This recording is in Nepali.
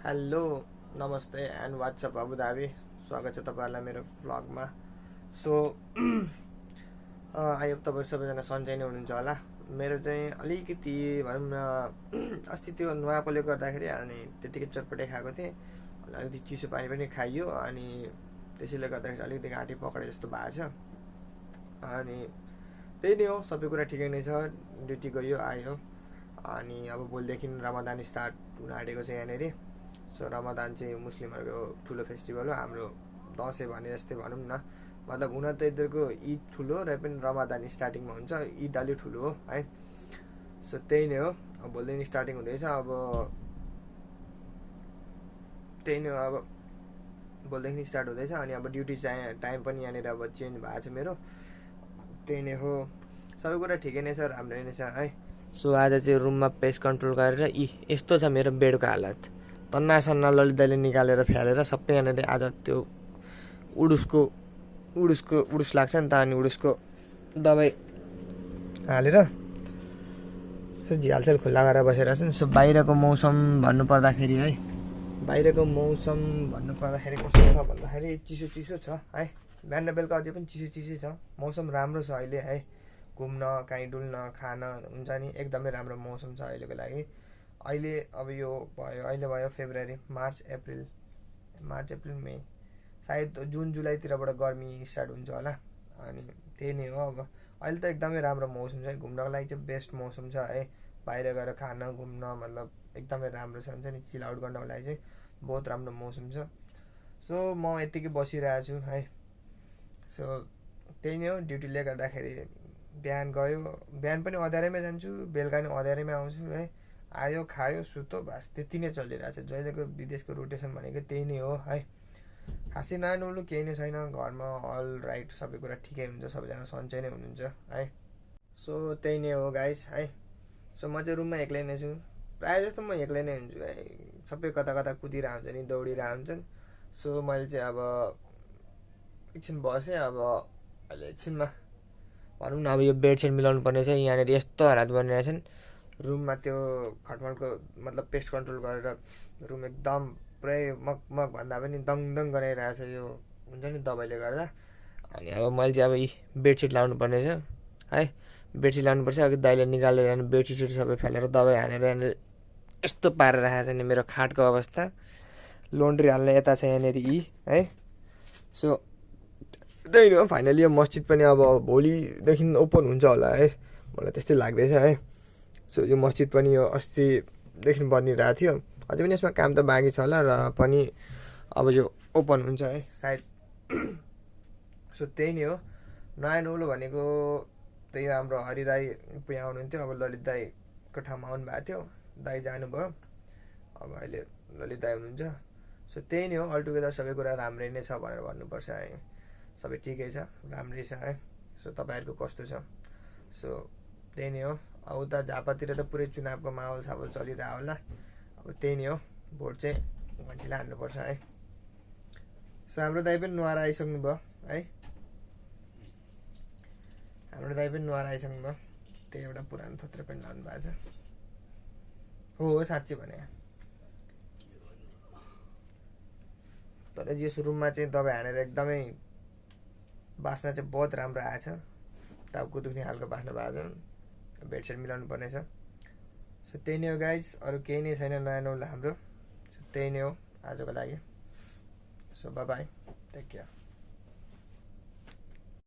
हेलो नमस्ते एन्ड वाट्सअप अबु धाबी स्वागत छ तपाईहरुलाई मेरो भ्लगमा। सो आई होप तपाईहरु सबैजना सन्चै नै हुनुहुन्छ होला। मेरो चाहिँ अलिकति भनौं न अस्ति त्यो नुहाकोले गर्दाखेरि अनि त्यतिकै चटपटे खाएको थिएँ, अलिकति चिसो पानी पनि खाइयो अनि त्यसैले गर्दाखेरि अलिकति घाँटी पक्रे जस्तो भएको छ। अनि त्यही नै हो, सबै कुरा ठिकै नै छ। ड्युटी गयो आयो अनि अब भोलिदेखि रमजान स्टार्ट हुन आँटेको छ यहाँनेरि। सो रमजान चाहिँ मुस्लिमहरुको ठुलो फेस्टिभल हो, हाम्रो दशैं भने जस्तै भनौं न। मतलब हुन त यिनीहरुको ईद ठुलो र पनि रमजान स्टार्टिङमा हुन्छ, ईद अलि ठुलो हो है। सो त्यही नै हो, अब भोलिदेखि स्टार्टिङ हुँदैछ। अब त्यही नै हो, अब भोलिदेखि स्टार्ट हुँदैछ अनि अब ड्युटी चाहिँ टाइम पनि यहाँनिर अब चेन्ज भएको छ मेरो। त्यही नै हो, सबै कुरा ठिकै नै छ, राम्रै नै छ है। सो आज चाहिँ रुममा पेस्ट कन्ट्रोल गरेर यस्तो छ मेरो बेडको हालत। तन्ना सन्ना ललित दाइले निकालेर फ्यालेर सबै यहाँनिर आज त्यो उडुस लाग्छ नि त, अनि उडुसको दबाई हालेर सो झ्यालसेल खुल्ला गरेर बसेर छ। सो बाहिरको मौसम भन्नुपर्दाखेरि है, बाहिरको मौसम भन्नुपर्दाखेरि कस्तो छ भन्दाखेरि चिसो चिसो छ है। बिहान बेलुका अझै पनि चिसो चिसै छ, मौसम राम्रो छ अहिले है। घुम्न काहीँ डुल्न खान हुन्छ नि, एकदमै राम्रो मौसम छ अहिलेको लागि। अहिले अब यो भयो, अहिले भयो फेब्रुअरी मार्च अप्रिल मे, सायद जुन जुलाईतिरबाट गर्मी स्टार्ट हुन्छ होला। अनि त्यही नै हो, अब अहिले त एकदमै राम्रो मौसम छ, घुम्नको लागि चाहिँ बेस्ट मौसम छ है। बाहिर गएर खान घुम्न मतलब एकदमै राम्रो छ, हुन्छ नि, चिल आउट गर्नको लागि चाहिँ बहुत राम्रो मौसम छ। सो म यतिकै बसिरहेको छु है। सो त्यही नै हो, ड्युटीले गर्दाखेरि बिहान गयो, बिहान पनि अँध्यारैमै जान्छु, बेलुका पनि अँध्यारैमै आउँछु है। आयो खायो सुतो, बस त्यति नै चलिरहेको छ। जहिलेको विदेशको रोटेसन भनेको त्यही नै हो है। खासै नआउनु केही नै छैन, घरमा अल राइट, सबै कुरा ठिकै हुन्छ, सबैजना सन्चै नै हुनुहुन्छ है। सो त्यही नै हो गाइस है। सो म चाहिँ रुममा एक्लै नै छु, प्रायः जस्तो म एक्लै नै हुन्छु है। सबै कता कता कुदिरहेको हुन्छ नि, दौडिरहेको हुन्छन्। सो मैले चाहिँ अब एकछिन बसेँ, अब अहिले एकछिनमा भनौँ न अब यो बेडसिट मिलाउनु पर्ने छ। यहाँनिर यस्तो हालत बनिरहेछन् रुममा, त्यो खटमलको मतलब पेस्ट कन्ट्रोल गरेर रुम एकदम पुरै मगमग भन्दा पनि दङदङ गराइरहेछ यो, हुन्छ नि, दबाईले गर्दा। अनि अब मैले चाहिँ अब यी बेडसिट लाउनु पर्ने छ है। बेडसिट लाउनुपर्छ। अघि दाइले निकालेर बेडसिट सबै फालेर दबाई हानेर यहाँनिर यस्तो पारेर राखेको छ नि मेरो खाटको अवस्था। लोन्ड्री हाल्ने यता छ यहाँनिर है। सो त्यही हो, फाइनली यो मस्जिद पनि अब भोलिदेखि ओपन हुन्छ होला है, मलाई त्यस्तै लाग्दैछ है। सो यो मस्जिद पनि यो अस्तिदेखि बनिरहेको थियो, अझै पनि यसमा काम त बाँकी छ होला, र पनि अब यो ओपन हुन्छ है सायद। सो त्यही नै हो, नयाँ नौलो भनेको त्यही हाम्रो हरि दाई यहाँ आउनुहुन्थ्यो, अब ललित दाईको ठाउँमा आउनु भएको थियो, दाई जानुभयो, अब अहिले ललित दाई हुनुहुन्छ। सो त्यही नै हो, अल टुगेदर सबै कुरा राम्रै नै छ भनेर भन्नुपर्छ है। सबै ठिकै छ, राम्रै छ है। सो तपाईँहरूको कस्तो छ? सो त्यही नै हो, अब उता झापातिर त पुरै चुनावको माहौल सावल चलिरहेको होला। अब त्यही नै हो, भोट चाहिँ घन्टीलाई हान्नुपर्छ है। सो हाम्रो दाइ पनि नुहाएर आइसक्नु भयो है, हाम्रो दाइ पनि नुहाएर आइसक्नु भयो। त्यही एउटा पुरानो थोत्रो पनि लाउनु भएको छ। हो साँच्चै भने, तर यस रुममा चाहिँ दबाई हानेर एकदमै बास्ना चाहिँ बहुत राम्रो आएछ, टाउको दुख्ने खालको बास्ना भएको छ। बेडसिट मिलाउनु पर्ने छ। सो त्यही नै हो गाइज, अरू केही नै छैन नयाँ नौलो हाम्रो। सो त्यही नै हो आजको लागि। So bye bye, take care.